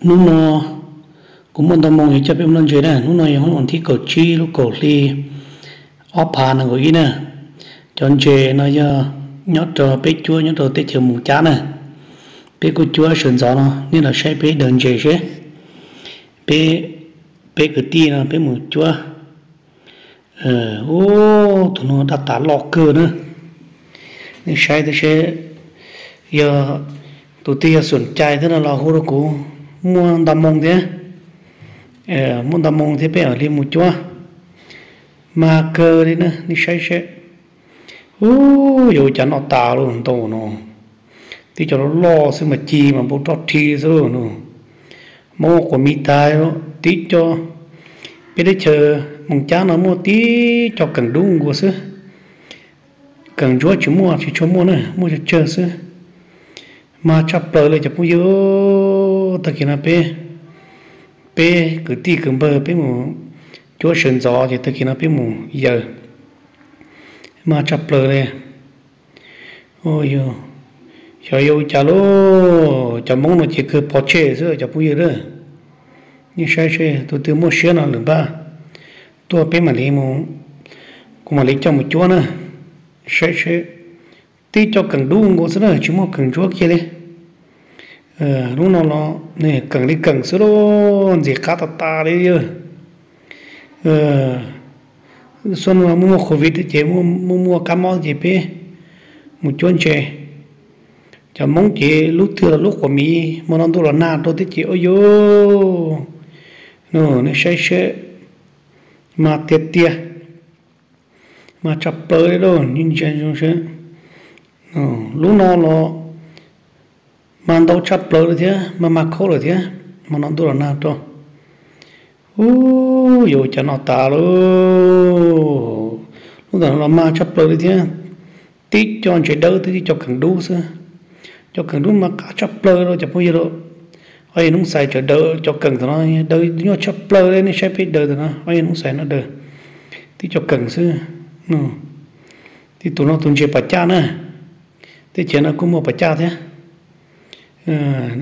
Hnub no kuv muaj ntau moo yuav coj peb mus noj ntses na. Hnub no yog hnub vas thib kaum tsib lub kaum hli ob phav nees nkaum ib na. Cov ntses no yog nyob rau peb cuab nyob rau teb chaws Moos Cab na. Peb kuj cuab sawv ntxov no, nej los saib peb daws ntses seb. Peb, peb kwv tij no peb mus cuab. Ub, tus no daj tas loj kawg na. Nej saib seb, yog tus twg yog xum cai thiab no los hu rau kuv. Muaj ntau moo thiab, muaj ntau moo thiab peb mam li mus cuab. Mas kawg li na, nej saib seb. Ub, yuav ua cas noj tas lawm ntau no. Tib co loj loj xwb mas ci mas npau roj rhi xwb no. Hmoob quas miv tas, tib co, peb teb chaws Moos Cab no muaj tib co keem dub nkaus xwb. Keem ntsuab tsis muaj, tsis tshua muaj na, muaj tsawg tsawg xwb. Mas tshaj plaws li cov phooj ywg, tag kis no peb, peb kwv tij kwv npawg peb mus cuab sawv ntxov ces tag kis no peb mus yaws. Mas tshaj plaws li. Xyov yuav ua cas lauj, cov Hmoob no ces kawg pov tseg xwb cov phooj ywg a. Nej saib seb tus twg muaj siab no lwm npaj tuaj peb mam li mus, kuv mam li coj mus cuab na. Saib seb, tib co keem dub nkaus xwb na, tsis muaj keem ntsuab kiag li. Hnub no los keem li keem xwb lauj, ntxim qab tas tas li. Xub no muaj muaj covid thiab ces muaj muaj kab mob ces peb mus cuab ntses. Cov Hmoob ces lub twg los lub quas miv, hmo no ntuj los nag rau thiab ces ua yuj, nej saib seb, mas tiag tiag. Mas tshaj plaws li lauj, ntsia zoo seb. Lub no los mas ntau tshaj plaws li thiab, mas mas khaub lawm thiab, hmo no ntuj los nag rau. Ub, yuav ua cas noj tas lauj. Lub ntawm no los mas tshaj plaws li thiab. Tib co ntses dawb thiab tib co keem dub xwb. Cov keem dub mas qab tshaj plaws li cov phooj ywg lauj. Ob yawg Noob Xais tseem daws cov keem tam no, daws nyuaj tshaj plaws li, nej saib peb daws tam no, ob yawg Noob Xais no daws tib co keem xwb. Tib tus no tus ntses pas caj na, teb chaws no kuj muaj pas caj thiab.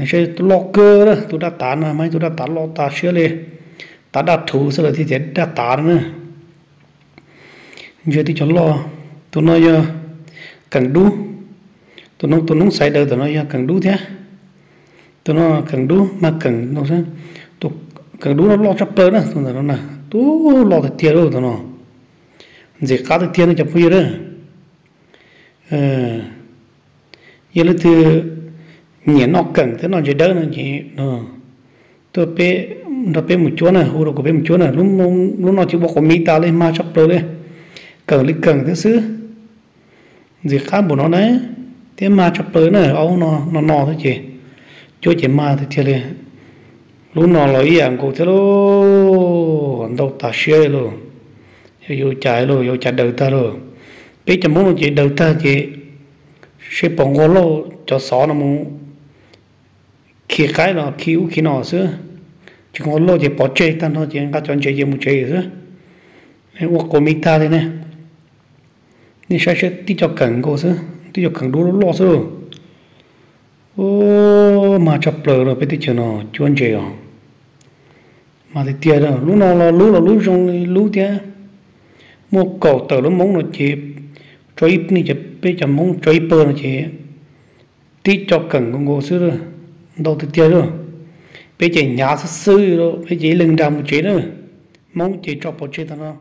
Saib tus loj kawg, tus daj tav no mas ib tus daj tav loj tas siab li, tav daj rhuv xwb lawm thiaj tias daj tav na. Ntsia tib co loj, tus no yog keem dub, tus no tus Noob Xais daws tam no yog keem dub thiab. Tus no keem dub mas keem, tus keem dub no loj tshaj plaws na, tus ntawm no na, tub loj tiag tiag lauj tus no. Ntxim qab tiag tiag no cov phooj ywg a. Yog leej twg nyiam noj keem thiab noj ntses dawb no ces tuaj peb, nrog peb mus cuab na, hu rau kuv peb mus cuab na. Lub no ces ua quas miv tas li, mag tshaj plaws li, keem li keem thiab xwb. Ntxim qab npaum no na, thiab mag tshaj plaws na, ob lub no no no thiab ces cuab ces mag tiag tiag li. Lub no los ib yam nkaus thiab lauj, ntau tas siab li lauj. Yog yuav ua cas lauj, yuav ua cas daws tag lauj. Peb cov Hmoob no ces daws tag ces seb pom nquag lauj, cov xov no mus khi qaib los khi ub khi no xwb. Tsis nquag lauj ces pov tseg tag nrho ces nqa cov ntses ces mus tsev xwb. Ua quas miv tag li ne. Nej saib seb, tib co keem nkaus xwb, tib co keem dub loj loj xwb lauj. Mag tshaj plaws rau peb teb chaws no cuab ntses os. Mas tiag tiag, lub no los lub los lub zoo li lub thiab. Muaj kaum tawm lub Hmoob no ces tso ib, peb cov Hmoob tso ib pawg no ces tib co keem nkaus nkaus xwb, ntau tiag tiag lauj. Peb ces hnyav xwb xwb lauj, peb ces ib leeg nra mus tsev na. Hmoob ces tso pov tseg tag no.